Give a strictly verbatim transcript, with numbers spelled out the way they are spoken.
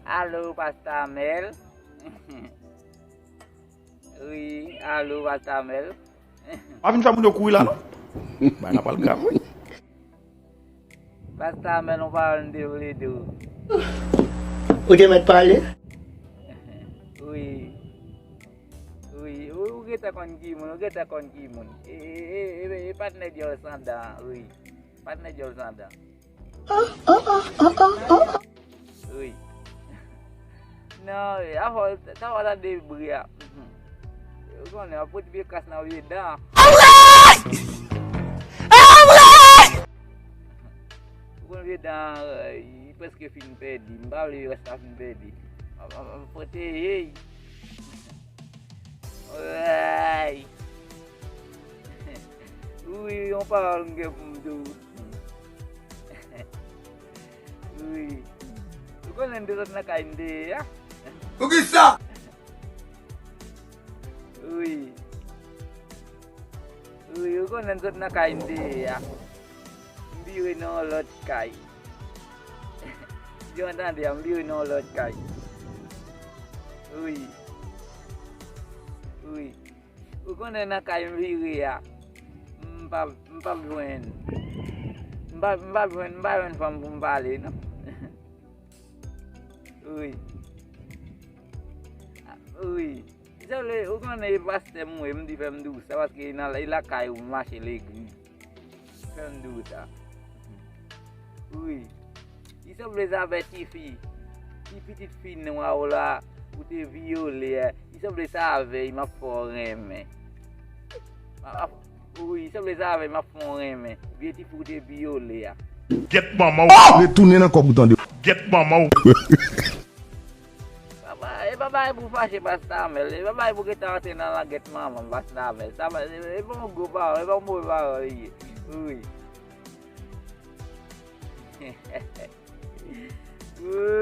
Alo, Pastè Amèl. Wi, alo, Pastè Amèl. Pa vin fè moun yo kouri la, non. Bagay la pral grav, wi. Pastè Amèl, yon pawòl m te vle di w. Ou te mèt pale? Wi. Wi, ou, ou gentan konn ki moun, ou gentan konn ki moun. E, e, e, e, e patnè dyòl san dan, wi. Patnè dyòl san dan. Wi. Non, e, afò, sa w tande bri a. Mhm. Ou konnen, ap pote pye kras nan vye dan. Ou konn vye dan, e, li prèske fin pèdi. M pa vle rès la fin pèdi. M ap, m ap, m ap pwoteje l. Ay. Wi, yon pawòl m gen pou m di w. Wi. Ou konnen m te sot nan kay m te ye a? Poukisa? Wi. Wi, ou konnen m sot nan kay m te ye a. M vire nan yon lòt kay. Jan w tande a, m vire nan yon lòt kay. Wi. Wi. Ou konnen nan kay m vire a, m pa, m pa jwenn. M pa, m pa jwenn, m pa jwenn fanm pou m pale, non. Wi. Wi. Sa vle, ou konnen e pastè m ye, m di fè m di w sa, paske e nan, e lakay ou m mache legliz. Fè m di w sa. Wi. Li sanble sa avè tifi. Ti pitit fi nwa w la, ou te vyole a. Li sanble sa avè l, m ap fè w renmen. M ap, wi, li sanble sa avè l, m ap fè w renmen. Vye tifi w te vyole a. Gèt manman w. Retounen nan kòb ou tande. Gèt manman w. Papa, e pa bagay pou fache, Pastè Amèl. E pa bagay pou gentan antre nan langèt manman m, Pastè Amèl. Sa pa, e, e pa yon gwo pawòl, e pa yon move pawòl li ye. Wi. Wi.